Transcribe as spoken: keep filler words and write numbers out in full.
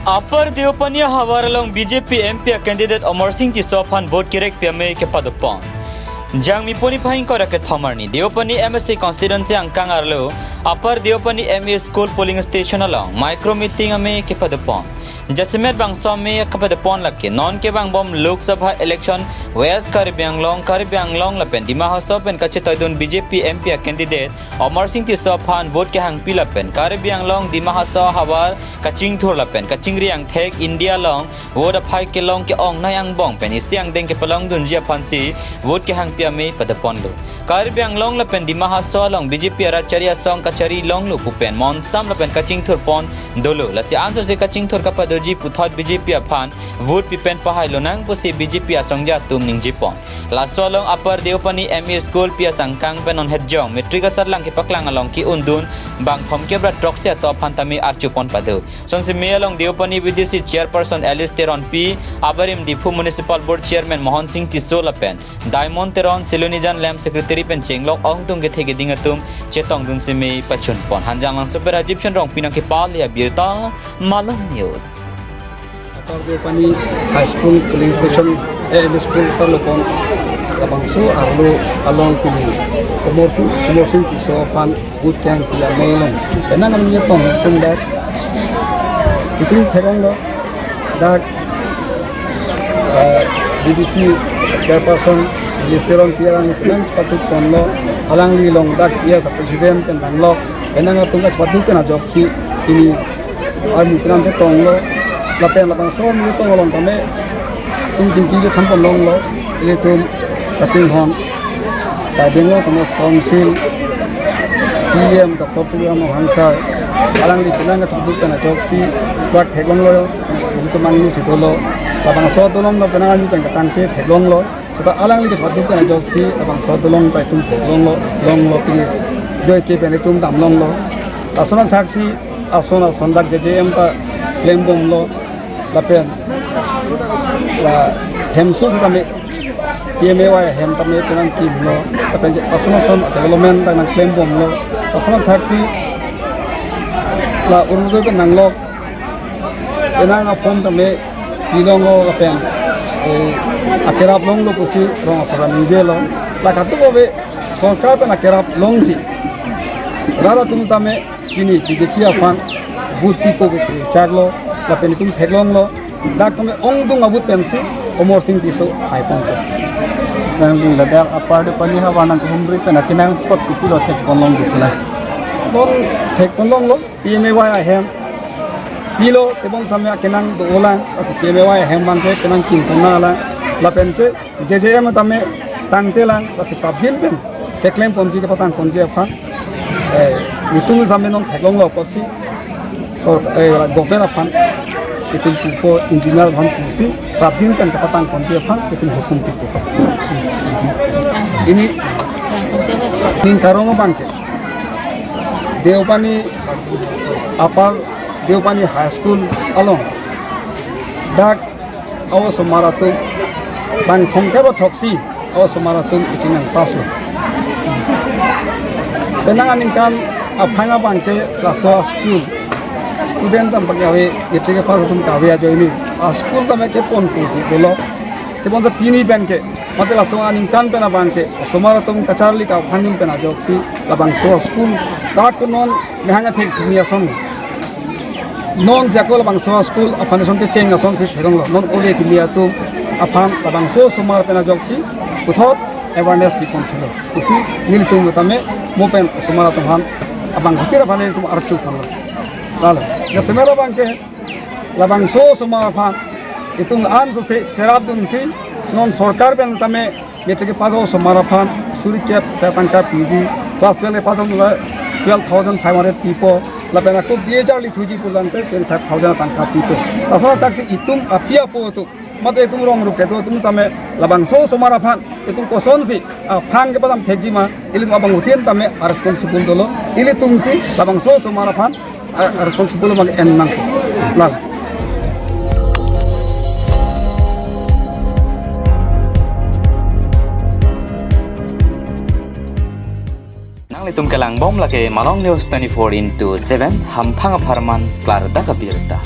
Upper Deopani ahavar along B J P M P a candidate Amarsing Tisso aphan vote kerek pi amei kepadopon. Jangmi poni phai ingkoi ra kethom arni Deopani M A C constituency angkang arlo Upper Deopani M E school polling station along micro meeting amei kepadopon. Jasemet bangso amei kepadopon lake non kevangbom Lok Sabha election West Karbi Anglong, Karbi Anglong lapen Dima Hasao pen kachetoidun B J P M P a candidate Amarsing Tisso aphan vote kehangpi lapen Karbi Anglong Dima Hasao ahavar kachingthur lapen kachingri angthek India along vote aphai kelong ke-ongnei angbong pen isi angdeng kepalongdunji aphansi vote kehangpi amei padoponlo. Karbi Anglong lapen Dima Hasao along B J P arat chari asong kachari longlo pu pen monsam lapen kachingthurpon dolo. Lasi ansose kachingthur kapadoji puthot B J P aphan vote pi pen pahai lonang pusi B J P asongja atum ningjepon. Laso along Upper Deopani M E school pi asangkang pen non hetjong matric asatlang kepaklang along ke-undun bang thomkep ra throksi atum aphan tame archupon pado. Sonsi amei along Deopani V D C chairperson Alice Teronpi, abarim Diphu Municipal Board chairman Mohan Singh Tisso lapen Diamond Teron, Silonijan Lam secretary pen chenglok ongdung kethe keding atum chetongdunsi amei pachunpon. Hanjanglangso pen Rajiv Chandra Rongpi nangkepale abirta, Malong News. Upper Deopani High School polling station, eh, M E school parlopon labangso arlo along pini Amarsing, Amarsing Tisso aphan vote kehangpi amei along penang aning tong sung dak kitung theklonglo dak, eh, V D C chairperson Alice Teronpi alangli penang chepatuponlo, alangli along dak P S president pen tanglo, penang atum kachepatu pen ajoksi pini arni penang chetonglo, lapen labangso arni tong along tame itum chingki chethanpon longlo, ilitum kachinghon Karbi Anglong Autonomous Council C E M Doctor Tuliram Ronghang sir, alangli penang kachepatu pen ajoksi bak theklonglo, ilitum angnu si dolo, labangso dolonglo penang arni pen katangte theklonglo, seta alangli kachepatu pen ajoksi labangso dolong ta itum theklonglo, longlo pini joike pen itum damlonglo. Lason athaksi ason ason dak J J M ta klembomlo, lapen la hemso tame P M A Y ahem tame penang kimlo, lapen ason ason development ta nangklembomlo. Lason athaksi la Orunodoi pen nanglok, penang a-form tame pilonglo lapen, eh, akerap longlo pusi rong asor aning jelo. La katup ave sorkar pen akerap longsi rat atum tame pini B J P aphan vote pipo pusi chaklo, lapen itum theklonglo, dak tame ongdung a-vote pensi Amarsing Tisso haiponpo. Nangli ladak Upper Deopani ahavar nangkehumri pen akenangsot kopilo thekponlong dikla? Non thekponlonglo, P M A Y ahem pilo, tebon tame akenang dolang, lasi P M A Y ahem abangke penang kimpon nanglang, lapen ke J J M tame tangtelang, lasi prapjin pen keklemponji kepatangponji aphan, eh, itum tame non theklonglo apotsi sor-, eh, government aphan itum pupo, engineer aphan pusi prapjin pen kepatangponji aphan itum hukum pipo. Pini ning karong abangke Deopani Upper Deopani High School along dak a-osomar atum bang thomkep ra throksi a-osomar atum itum nangpasslo. Penang aningkan aphrang abangke laso a-school student atum abangke ave, matric pass atum kave ajoine a-school tame kepon pusi dolo. Tebonsa pini penke mate laso aningkan pen abangke osomar atum kacharli kaphanjun pen ajoksi labangso a-school dak non mehang athek thumi ason, non jako labangso a-school a-foundation kecheng asonsi theklonglo, non ole kimi atum aphan labangso osomar pen ajoksi puthot awareness piponthulo. Isi nelitum tame mo pen osomar atum aphan abang khutir aphan itum archuponlo. Lalo, jasemet abangke labangso osomar aphan itum ansose cherapdunsi non sorkar pen tame matric pass osomar aphan suri kep ta tangka piji, class twelve pass osomar twelve thousand five hundred pipo, lapen ako B A charli thuji pulangte twenty-five thousand tangka pipo. Lason athaksi itum api apo atum mate itum rong rup kedo atum tame labangso osomar aphan itum kosonsi aphrang kepadam thekji ma, ilitum abang khutir tame a-responsible dolo, ilitumsi labangso osomar aphan a, a-responsible abang en nang. Lang. Nanglitum kelangbom lake Malong News twenty-four into seven, hamphang apharman klardak abirta.